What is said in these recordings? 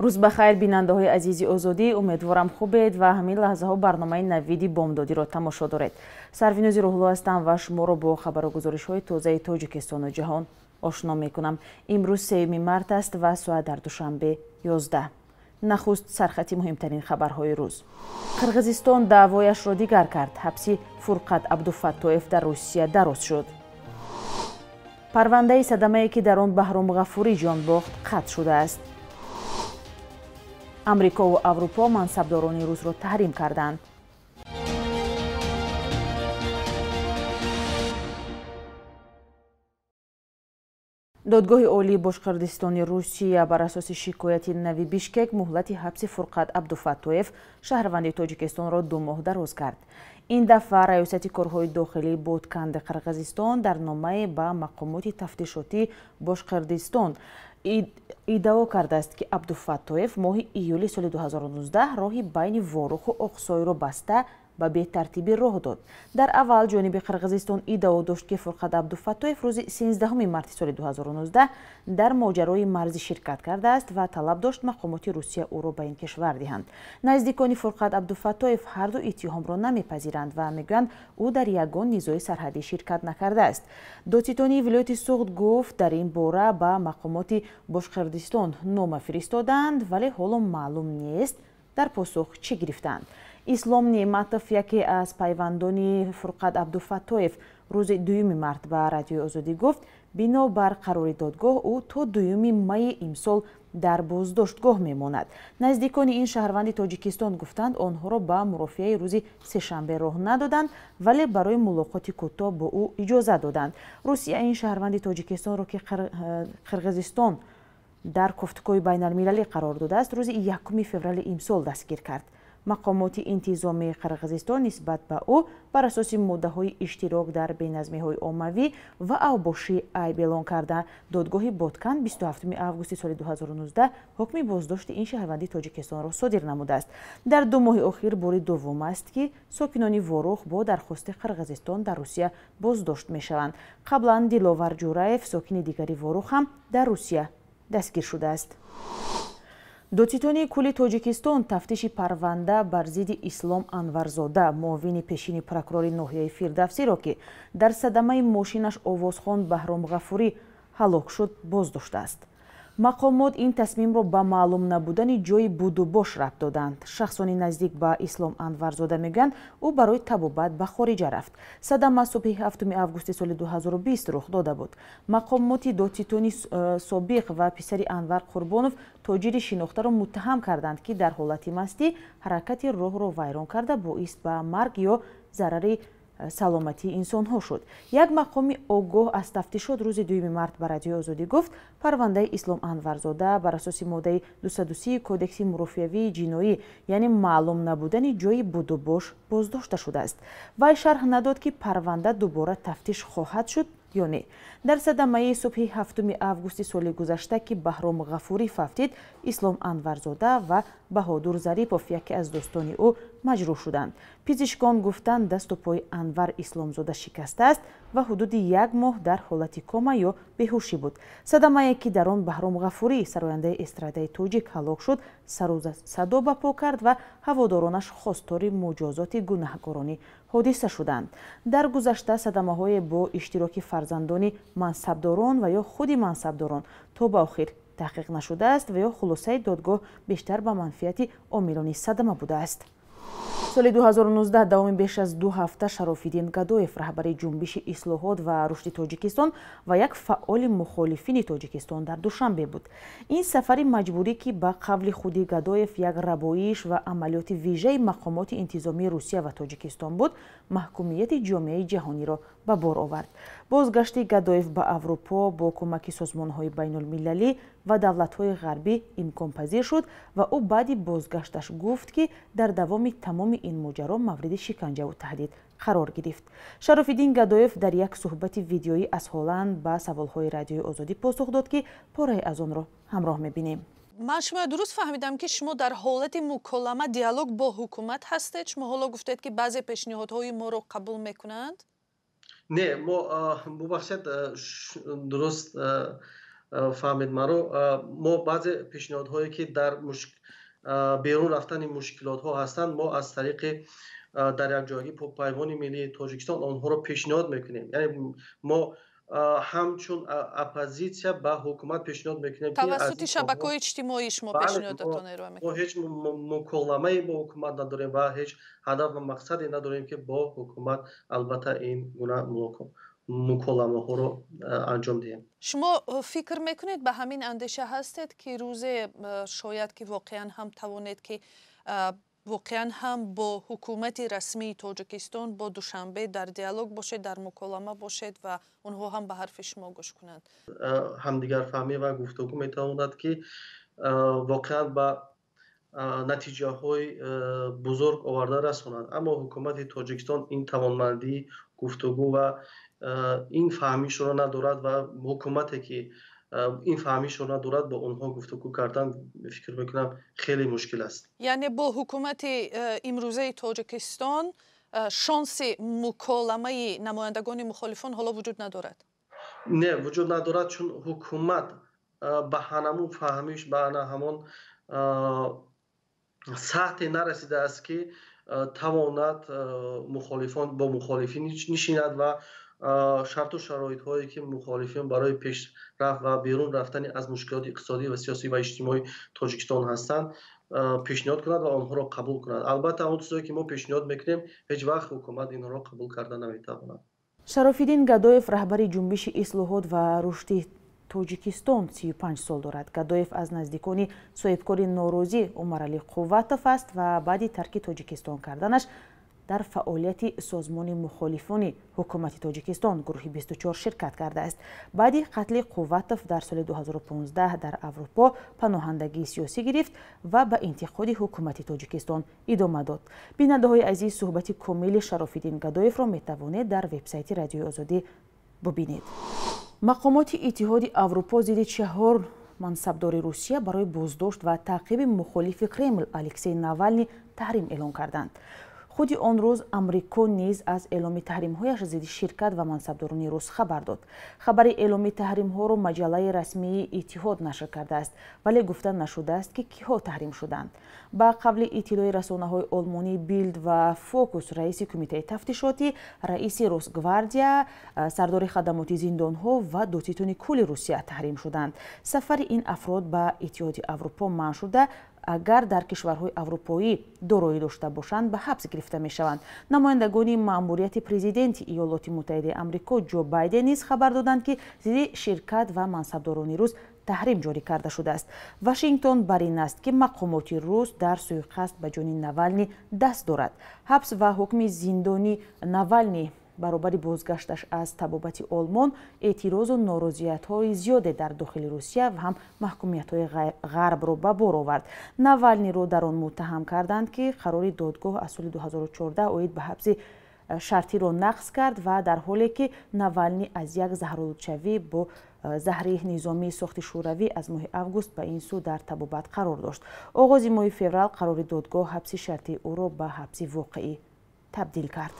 Рӯз ба хайр, бинандаҳои азизи Озодӣ. Умедворам, хубед ва ҳамин лаҳзаҳо барномаи Навиди бомдодиро тамошо доред. Сарвинози Рӯҳулло ҳастам ва шуморо бо хабару гузоришҳои тозаи Тоҷикистону ҷаҳон ошно мекунам. Имрӯз 3 март аст ва соат дар Душанбе 11. Нахуст сархати муҳимтарин хабарҳои рӯз. Қирғизистон даъвояшро дигар кард. Ҳабси Фурқат Абдуфаттоев дар Русия дароз шуд. Парвандаи садамае, ки дар он Баҳром Ғафурӣ ҷон бохт, қатъ шудааст. Амрикову Аврупо мансабдорони русро таҳрим карданд. Додгоҳи Олии Бошқирдистони Русия бар асоси шикояти нави Бишкек муҳлати ҳабси Фурқат Абдуфаттоев, шаҳрванди Тоҷикистонро 2 моҳ дароз кард. Ин дафъа Раёсати корҳои дохилии Ботканди Қирғизистон дар номае ба мақомоти тафтишотии Бошқирдистон иддао кардааст, ки Абдуфаттоев моҳи июли соли 2019 роҳи байни Воруху Оқсойро баста, ба бетартибӣ роҳ дод. Дар аввал ҷониби Қирғизистон иддао дошт, ки Фурқат Абдуфаттоев рӯзи 13 марти соли 2019 дар моҷарои марзӣ ширкат кардааст ва талаб дошт мақомоти Русия ӯро ба ин кишвар диҳанд. Наздикони Фурқат Абдуфаттоев ҳарду иттиҳомро намепазиранд ва мегӯянд, ӯ дар ягон низои сарҳадӣ ширкат накардааст. Додситонии вилояти Суғд гуфт, дар ин бора ба мақомоти Бошқирдистон нома фиристодаанд, вале ҳоло маълум нест, дар посух чӣ гирифтаанд. Ислом Неъматов, яке аз пайвандони Фурқат Абдуфаттоев, рӯзи 2 март ба Радиои Озодӣ гуфт, бино бар қарори додгоҳ ӯ то 2 майи имсол дар боздоштгоҳ мемонад. Наздикони ин шаҳрванди Тоҷикистон гуфтанд, онҳоро ба мурофиаи рӯзи сешанбе роҳ надоданд, вале барои мулоқоти кӯтоҳ бо ӯ иҷоза доданд. Русия ин шаҳрванди Тоҷикистонро, ки Қирғизистон дар кофтукоҳи байналмилалӣ қарор додааст, рӯзи 1 феврали имсол дастгир кард. Мақомоти интизомии Қирғизистон нисбат ба ӯ бар асоси моддаҳои иштирок дар беназмиҳои оммавӣ ва авбошӣ айб эълон карда. Додгоҳи Боткан 27 августи соли 2019 ҳукми боздошти ин шаҳрванди Тоҷикистонро содир намудааст. Дар 2 моҳи охир бори дуввум аст, ки сокинони Ворух бо дархости Қирғизистон дар Русия боздошт мешаванд. Қаблан Диловар Ҷураев, сокини дигари Ворух, ҳам дар Русия дастгир шудааст. Додситонии кулли Тоҷикистон тафтиши парванда бар зидди Ислом Анварзода, муовини пешини прокурори ноҳияи Фирдавсиро, ки дар садамаи мошинаш овозхон Баҳром Ғафурӣ ҳалок шуд, боздоштааст. Мақомот ин тасмимро ба маълум набудани ҷойи будубош рабт доданд. Шахсони наздик ба Ислом Анварзода мегӯянд, ӯ барои табобат ба хориҷа рафт. Садама субҳи 7 августи соли 2020 рух дода буд. Мақомоти додситони собиқ ва писари Анвар Қурбонов, тоҷири шинохтаро, муттаҳам карданд, ки дар ҳолати мастӣ ҳаракати роҳро вайрон карда, боис ба марг ё зарари саломатии инсонҳо шуд. Як мақоми огоҳ аз тафтишот рӯзи 2 март ба Радиои Озодӣ гуфт, парвандаи Ислом Анварзода бар асоси моддаи 230 Кодекси мурофиавии ҷиноӣ, яъне маълум набудани ҷойи будубош, боздошта шудааст. Вай шарҳ надод, ки парванда дубора тафтиш хоҳад шуд ё не. Дар садамаи субҳи 7 августи соли гузашта, ки Баҳром Ғафурӣ фавтид, Ислом Анварзода ва Баҳодур Зарипов, яке аз дӯстони ӯ, маҷрӯҳ шуданд. Пизишкон гуфтанд, дасту пои Анвар Исломзода шикастааст ва ҳудуди як моҳ дар ҳолати кома ё беҳушӣ буд. Садамае, ки дар он Баҳром Ғафурӣ, сарояндаи эстрадаи тоҷик, ҳалок шуд, сару садо ба по кард ва ҳаводоронаш хостори муҷозоти гунаҳкорони ҳодиса шуданд. Дар гузашта садамаҳое бо иштироки фарзандони мансабдорон ва ё худи мансабдорон то ба охир таҳқиқ нашудааст ва ё хулосаи додгоҳ бештар ба манфиати омилони садама будааст. Соли 2019 давоми беш аз 2 ҳафта Шарофиддин Гадоев, раҳбари Ҷунбиши ислоҳот ва рушди Тоҷикистон ва як фаъоли мухолифини Тоҷикистон, дар Душанбе буд. Ин сафари маҷбурӣ, ки ба қавли худи Гадоев як рабоиш ва амалиёти вижаи мақомоти интизомии Русия ва Тоҷикистон буд, маҳкумияти ҷомеаи ҷаҳониро ба бор овард. Бозгашти Гадоев ба Аврупо бо кӯмаки созмонҳои байнулмилалӣ ва давлатҳои ғарбӣ имконпазир шуд ва ӯ баъди бозгашташ гуфт, ки дар давоми тамоми ин моҷаро мавриди шиканҷаву таҳдид қарор гирифт. Шарофиддин Гадоев дар як суҳбати видеоӣ аз Ҳолланд ба саволҳои Радиои Озодӣ посух дод, ки порае аз онро ҳамроҳ мебинем. Ман шумо дуруст фаҳмидам, ки шумо дар ҳолати муколама, диалог бо ҳукумат ҳастед? Шумо ҳоло гуфтед, ки баъзе пешниҳодҳои моро қабул мекунанд. Не, мо, бубахшед, дуруст Фаҳмед маро, мо баъзе пешниҳодҳое, ки дар берун рафтани мушкилотҳо ҳастанд, мо аз тариқи дар якҷоягӣ Паймони миллии Тоҷикистон онҳоро пешниҳод мекунем. Яъне мо ҳамчун оппозитсия ба ҳукумат пешниҳод мекунем. Тавассути шабакаҳои иҷтимоӣ шумо пешниҳодатон ироа мекунед? Мо ҳеҷ муколамае бо ҳукумат надорем ва ҳеҷ ҳадаф ва мақсаде надорем, ки бо ҳукумат албатта ин гуна муколамаҳоро анҷом диҳем. Шумо фикр мекунед, ба ҳамин андеша ҳастед, ки рӯзе шояд ки воқеан ҳам тавонед, ки воқеан ҳам бо ҳукумати расмии Тоҷикистон, бо Душанбе дар диалог бошед, дар муколама бошед ва онҳо ҳам ба ҳарфи шумо гӯш кунанд? Ҳамдигарфаҳмӣ ва гуфтугӯ метавонад, ки воқеан ба натиҷаҳои бузург оварда расонад. Аммо ҳукумати Тоҷикистон ин тавонмандии гуфтугӯ ва ин фаҳмишро надорад ва ҳукумате, ки ин фаҳмишро надорад, бо онҳо гуфтугӯ кардан, фикр мекунам, хеле мушкил аст. Яъне бо ҳукумати имрӯзаи Тоҷикистон шонси муколамаи намояндагони мухолифон ҳоло вуҷуд надорад? Не, вуҷуд надорад, чун ҳукумат ба ҳанамун фаҳмиш, ба ана ҳамон сатҳе нарасидааст, ки тавонад мухолифон бо мухолифин нишинад ва шарту шароитҳое, ки мухолифин барои пешрафт ва берун рафтани аз мушкилоти иқтисодӣ ва сиёсӣ ва иҷтимоии Тоҷикистон ҳастанд, пешниҳод кунад ва онҳоро қабул кунад. Албатта, он чизое, ки мо пешниҳод мекунем, ҳеҷ вақт ҳукумат инҳоро қабул карда наметавонад. Шарофиддин Гадоев, раҳбари ҷунбиши ислоҳот ва рушди Тоҷикистон, 35 сол дорад. Гадоев аз наздикони соҳибкори норозӣ Умаралӣ Қувватов аст ва баъди тарки Тоҷикистон карданаш дар фаъолияти созмони мухолифони ҳукумати Тоҷикистон, гурӯҳи 24, ширкат кардааст. Баъди қатли Қувватов дар соли 2015 дар Аврупо паноҳандагии сиёсӣ гирифт ва ба интиқоди ҳукумати Тоҷикистон идома дод. Бинандаҳои азиз, суҳбати комили Шарофиддин Гадоевро метавонед дар вебсайти Радиои Озодӣ бубинед. Мақомоти Иттиҳоди Аврупо зидди чаҳор мансабдори Русия барои боздошт ва таъқиби мухолифи Кремл Алексей Навални таҳрим эълон карданд. Худи он рӯз Амрико низ аз эъломи таҳримҳояш зидди ширкат ва мансабдорони рус хабар дод. Хабари эъломи таҳримҳоро маҷаллаи расмии Иттиҳод нашр кардааст, вале гуфта нашудааст, ки киҳо таҳрим шуданд. Ба қавли иттилои расонаҳои олмонӣ Билд ва Фокус, раиси кумитаи тафтишотӣ, раиси Росгвардия, сардори хадамоти зиндонҳо ва додситони кулли Русия таҳрим шуданд. Сафари ин афрод ба Иттиҳоди Аврупо манъ шуда, агар дар кишварҳои аврупоӣ дороӣ дошта бошанд, ба ҳабс гирифта мешаванд. Намояндагони маъмурияти президенти Иёлоти Муттаҳидаи Амрико Ҷо Байден низ хабар доданд, ки зидди ширкат ва мансабдорони рус таҳрим ҷорӣ карда шудааст. Вашингтон бар ин аст, ки мақомоти рус дар сӯиқасд ба ҷони Навални даст дорад. Ҳабс ва ҳукми зиндони Навални баробари бозгашташ аз табобати Олмон эътирозу норозиятҳои зиёде дар дохили Русия ва ҳам маҳкумиятҳои ғарбро ба бор овард. Навалниро дар он муттаҳам карданд, ки қарори додгоҳ аз соли 2014 оид ба ҳабси шартиро нақз кард ва дар ҳоле ки Навални аз як заҳролудшавӣ бо заҳри низомии сохти шӯравӣ аз моҳи август ба ин сӯ дар табобат қарор дошт. Оғози моҳи феврал қарори додгоҳ ҳабси шартии ӯро ба ҳабси воқеӣ табдил кард.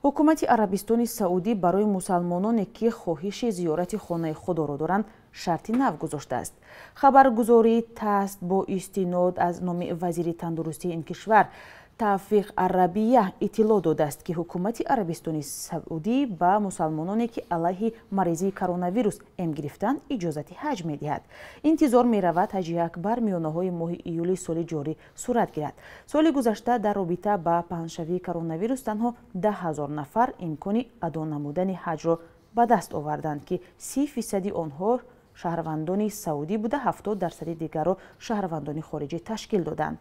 Ҳукумати Арабистони Саудӣ барои мусалмононе, ки хоҳиши зиёрати хонаи Худоро доранд, шарти нав гузоштааст. Хабаргузории ТАСС бо истинод аз номи вазири тандурустии ин кишвар Тавфиқ Арабия иттилоъ додааст, ки ҳукумати Арабистони Саудӣ ба мусалмононе, ки алайҳи маризии коронавирус эм гирифтанд, иҷозати ҳаҷ медиҳад. Интизор меравад, ҳаҷи акбар миёнаҳои моҳи июли соли ҷорӣ сурат гирад. Соли гузашта дар робита ба паҳншавии коронавирус танҳо 10 000 нафар имкони адо намудани ҳаҷро ба даст оварданд, ки 30 фисади онҳо шаҳрвандони саудӣ буда, 70 дарсади дигарро шаҳрвандони хориҷӣ ташкил доданд.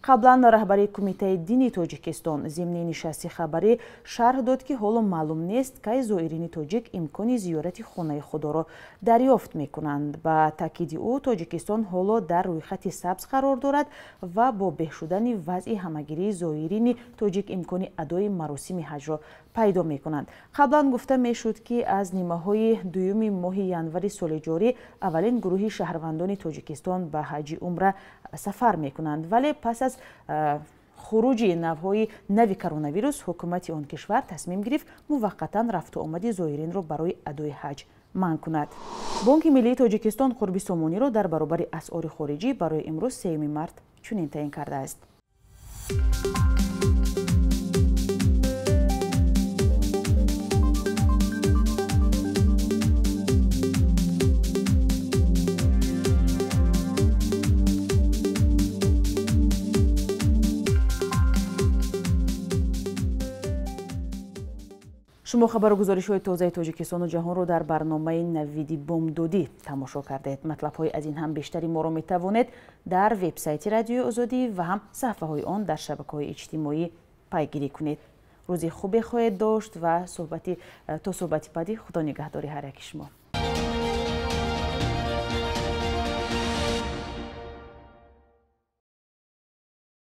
Қаблан раҳбари Кумитаи дини Тоҷикистон зимни нишасти хабарӣ шарҳ дод, ки ҳоло маълум нест, кай зоирини тоҷик имкони зиёрати хонаи Худоро дарёфт мекунанд. Ба таъкиди ӯ, Тоҷикистон ҳоло дар рӯйхати сабз қарор дорад ва бо беҳ шудани вазъи ҳамагирии зоирини тоҷик имкони адои маросими ҳаҷро пайдо мекунанд. Қаблан гуфта мешуд, ки аз нимаҳои дуюми моҳи январи соли ҷорӣ аввалин гурӯҳи шаҳрвандони Тоҷикистон ба ҳаҷи умра сафар мекунанд, вале пас аз хуруҷи навъҳои нави коронавирус ҳукумати он кишвар тасмим гирифт муваққатан рафтуомади зоиринро барои адои ҳаҷ Манъ кунад. Бонки миллии Тоҷикистон қурби сомониро дар баробари асъори хориҷӣ барои имрӯз 3 март чунин таъин кардааст. Шумо хабару гузоришҳои тозаи Тоҷикистону ҷаҳонро дар барномаи Навиди бомдодӣ тамошо кардед. Матлабҳои аз ин ҳам бештари моро метавонед дар вебсайти Радиои Озодӣ ва ҳам саҳифаҳои он дар шабакаҳои иҷтимоӣ пайгирӣ кунед. Рӯзи хубе хоҳед дошт ва то суҳбати баъдӣ Худо нигаҳдори ҳар яки шумо.